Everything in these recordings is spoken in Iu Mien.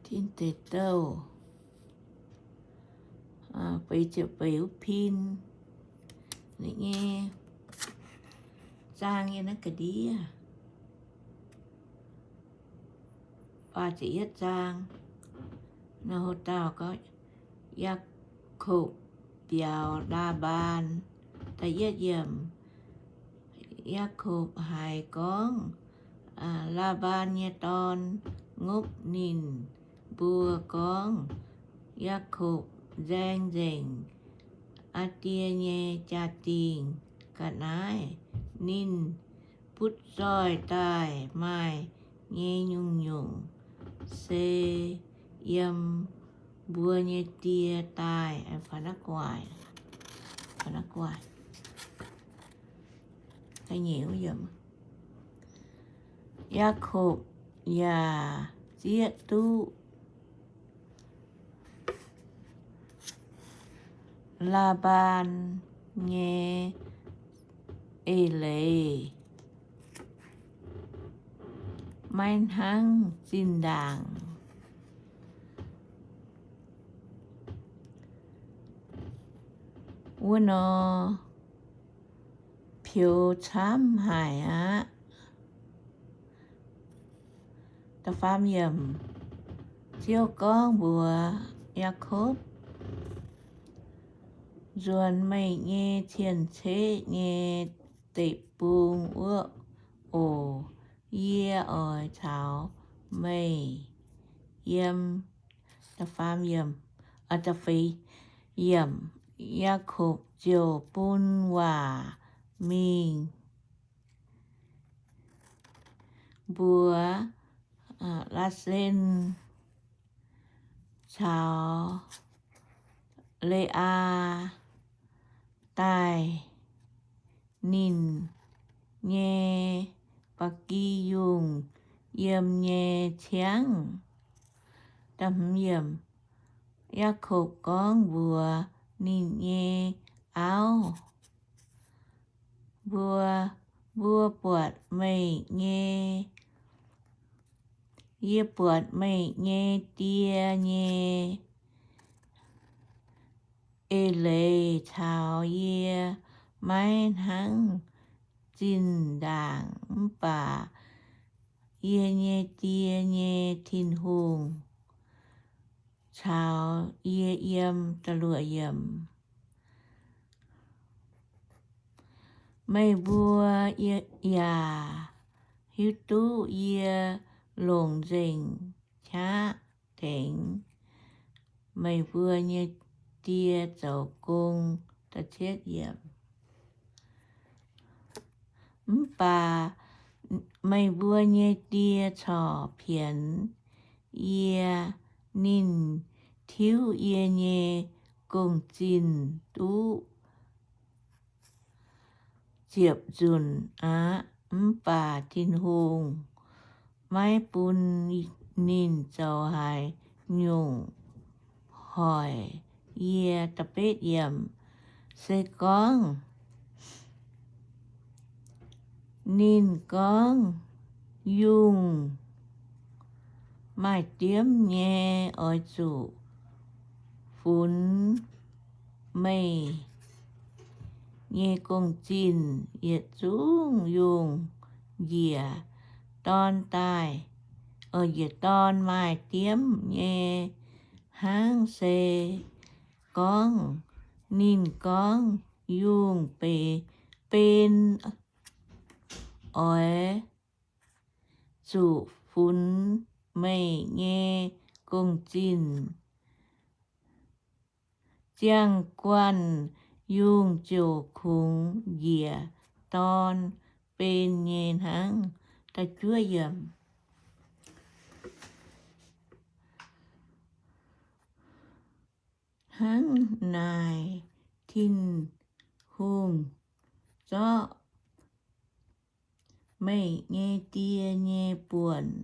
Tin Deic Douh, feix ziepc feix wuov pin, ninh nyei zaang yiem naaiv ga'ndiev. Faah ziepc yietv zaang, naaiv houv dauh gorngv Yaakopv biaux Laa^mbaan. Da'yietv yiemc, Yaakopv haiz gorngv Laa^mbaan nyei dorn ngopv ninh mbuo gorngv, Yaakopv nzaeng nzengc aa die nyei jaa-dingh ga'naaiv. Ninh butv zoih daaih maaih nyei nyungc-nyungc se yiem mbuo nyei die daaih. Yaakopv yaac zieqv duqv Laa^mbaan nyei eix leiz, maiv hnangv zinh ndaangc. Wuov nor peux camv haic aqv. Ziouv gorngv mbuox Yaakopv, Nzuonx meih nyei cien-ceqv nyei deic-bung wuov oc. Yie oix caux meih yiem. Yaakopv ziouc bun waac mingh mbuox Laasen caux Le^aa daaih ninh nyei ba'gi yungh yiem nyei ciangv. Yaakopv gorngv mbuox ninh nyei auv, Mbuo, mbuo buatc meih nyei, yie buatc meih nyei die nyei eix leiz caux yie maiv hnangv zinh ndaangc, mv baac yie nyei die nyei Tin-Hungh caux yie yiem. Meih mbuo yaac hiuv duqv yie longc nzengc qaqv tengx meih mbuo nyei die zoux gong. Mv baac meih mbuo nyei die corc pienx yie. Ninh tiuv yie nyei gong-zinh duqv ziepc nzunc aqv, mv baac Tin-Hungh maiv bun ninh zoux haaix nyungc hoic yie. Se gorngv ninh gorngv, Yungh maaih diemv nyei, oix zuqc funx meih nyei gong-zinh. Yietc zungv yungh njiec dorn daaih, njiec dorn maaih diemv nyei hnangv. Se gorngv ninh gorngv, Yungh benx, benx oix zuqc funx meih nyei gong-zinh, ziangh guanh yungh ziouc kungx njiec dorn benx nyei hnangv. Hnangv naaic Tin-Hungh zorqv meih nyei die nyei buonc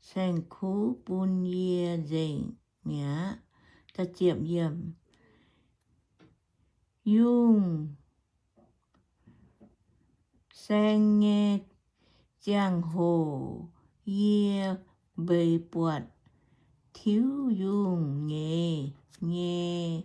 saeng-kuv bun yie nzengc mi'aqv. Yungh saeng nyei ziangh hoc yie mbeix buatc tiuv yungh nyeiz nyei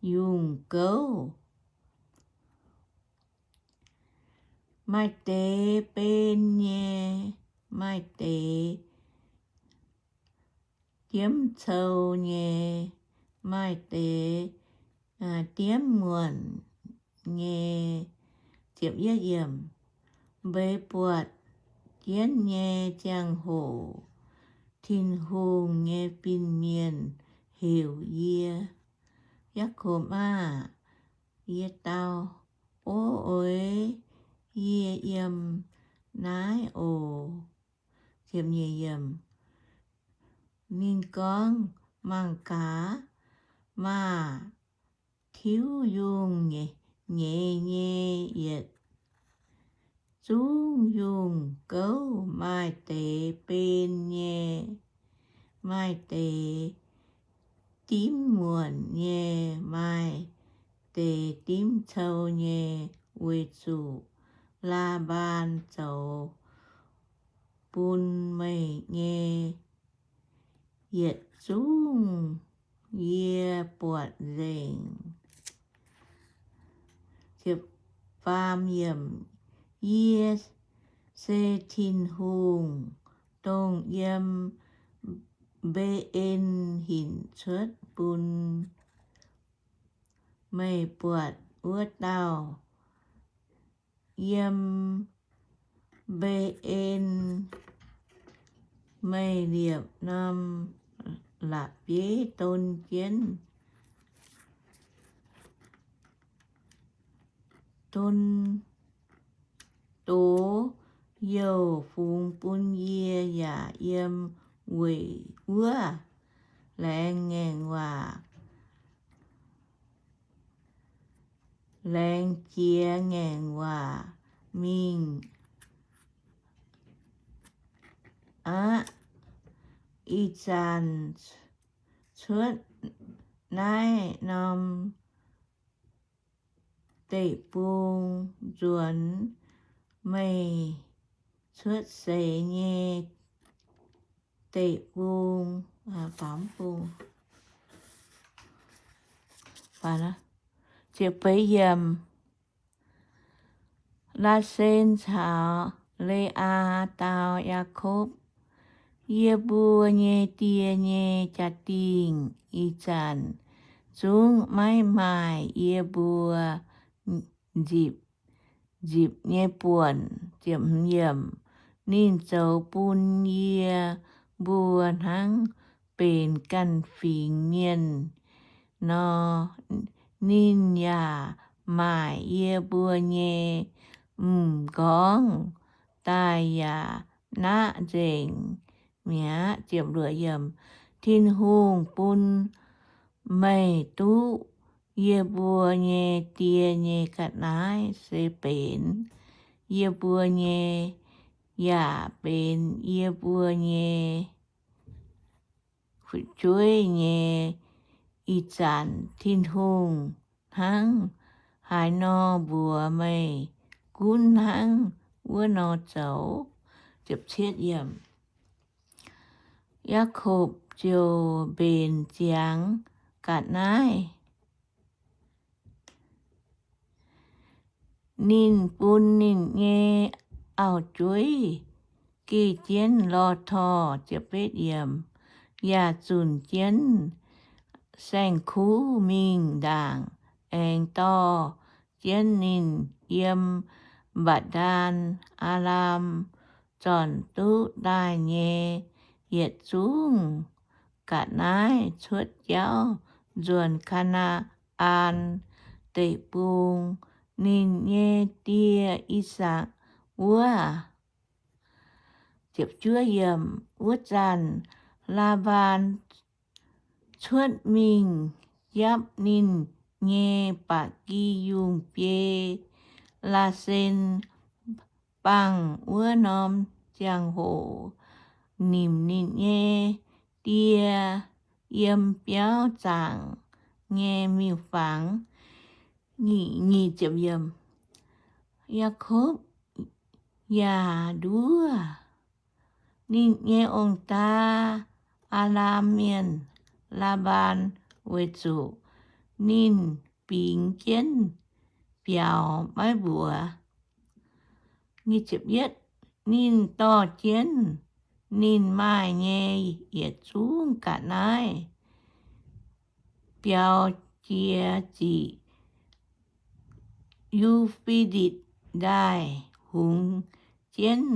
yungh gouv. Maaih deix ben nyei, maaih deix diemv cou nyei, maaih deix diemv muonc nyei. Mbeix buatc jienv nyei ziangh hoc, Tin-Hungh nyei fin-mienh heuc yie, Yaakopv aah! Yie dau, O oix yie yiem naaiv oc. Ninh gorngv, Mangc gaax, maah! Tiuv yungh nyeiz nyei yietc zungv yungh gouv maaih deix ben nyei, maaih deix dimv muonc nyei, maaih deix dimv cou nyei, weic zuqc Laa^mbaan zoux bun meih nyei yietc zungv yie buatc nzengc. Yie se Tin-Hungh, dongh yiem Mbe^en hinc cuotv bun meih buatc wuov dauh. Yiem Mbe^en meih liepc norm la'bieiv don jienv, don doz youh fungx bun yie, yaac yiem weic wuov laengz ngaengc waac, laengz jiex ngaengc waac mingh aqv. Ih zanc cuotv naaiv norm deic-bung nzuonx meih cuotv seix nyei deic-bung. Laasen caux Le^aa dau Yaakopv, Yie mbuo nyei die nyei jaa-dingh ih zanc zungv maiv maaih yie mbuo nzipc, nzipc nyei buonc. Ninh zoux bun yie mbuo hnangv benx ganh fingx mienh nor. Ninh yaac maaic yie mbuo nyei m'nqorngv daaih yaac naqv nzengc mi'aqv. Tin-Hungh bun meih duqv yie mbuo nyei die nyei ga'naaiv se benx yie mbuo nyei, yaac benx yie mbuo nyei fu'jueiv nyei. Ih zanc Tin-Hungh hnangv haaix nor mbuox meih, gunv hnangv wuov nor zoux. Yaakopv ziouc mbenc ziangx ga'naaiv. Ninh bun ninh nyei auv-jueiv geh jienv lorh torh, yaac zunc jienv saeng-kuv mingh ndaangc, aengx dorh jienv ninh yiem mba'ndaan Aalam zornc duqv daaih nyei yietc zungv ga'naaiv cuotv jauv nzuonx Kaa^naa^an Deic-Bung, ninh nyei die I^sakc wuov. Wuov zanc Laa^mbaan cuotv mingh japv ninh nyei ba'gi yungh biei, Laasen, bangh wuov norm ziangh hoc nimc ninh nyei die yiem biauv zaangc nyei miuc-fangx. Yaakopv yaac nduov Ninh nyei ong-daa, Aa^laam Mienh, Laa^mbaan, weic zuqc ninh bingx jienv biaux maiv mbuox. Ninh dorh jienv ninh maaih nyei yietc zungv ga'naaiv biaux jiex ziqc Yu^fe^ditc Ndaaih, hungx jienv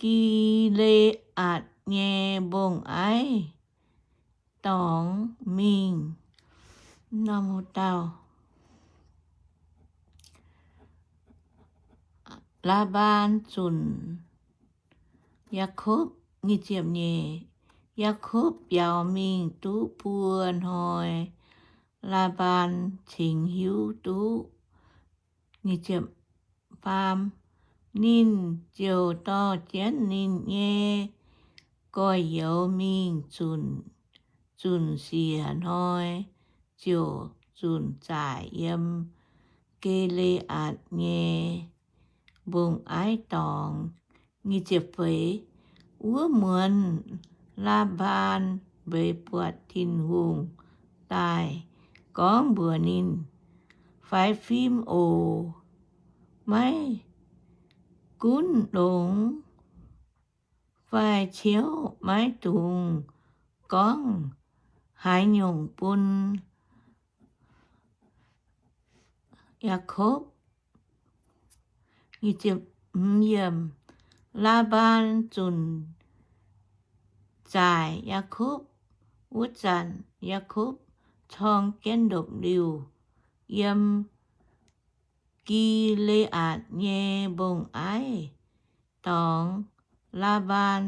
Gi^le^aatc nyei mbong-aiv dorngx mingh. Laa^mbaan Zunc Yaakopv. Yaakopv biaux mingh duqv buo hnoi, Laa^mbaan cingx hiuv duqv. Ninh ziouc dorh jienv ninh nyei gorx-youz mingh zunc. Zunc siec hnoi ziouc zunc zaaic yiem Gi^le^aatc nyei mbong-aiv dorngx. Wuov muonz Laa^mbaan mbeix buatc Tin-Hungh daaih gorngv mbuox ninh, Faix fim oc. Maiv gunv longx fai ciouv, maiv dungx gorngv haaix nyungc bun Yaakopv. Laa^mbaan zunc zaaic Yaakopv wuov zanc, Yaakopv corng jienv ndopv-liuh yiem Gi^le^aatc nyei mbong-aiv dorngx. Laa^mbaan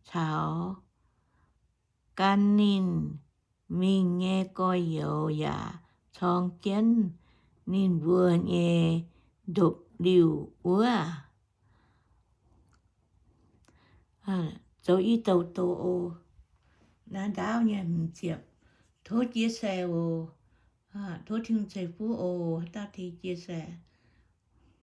caux gan ninh mingh nyei gorx-youz yaac corng jienv ninh mbuo nyei ndopv-liuh wuov. Zoux i douc doqc oc. Naaiv ndaauv nyei hmz ziepc. Tov chia sẻ oc. Tov Tin-Hungh ceix fuqv oc. Haaix dauh tengx chia sẻ.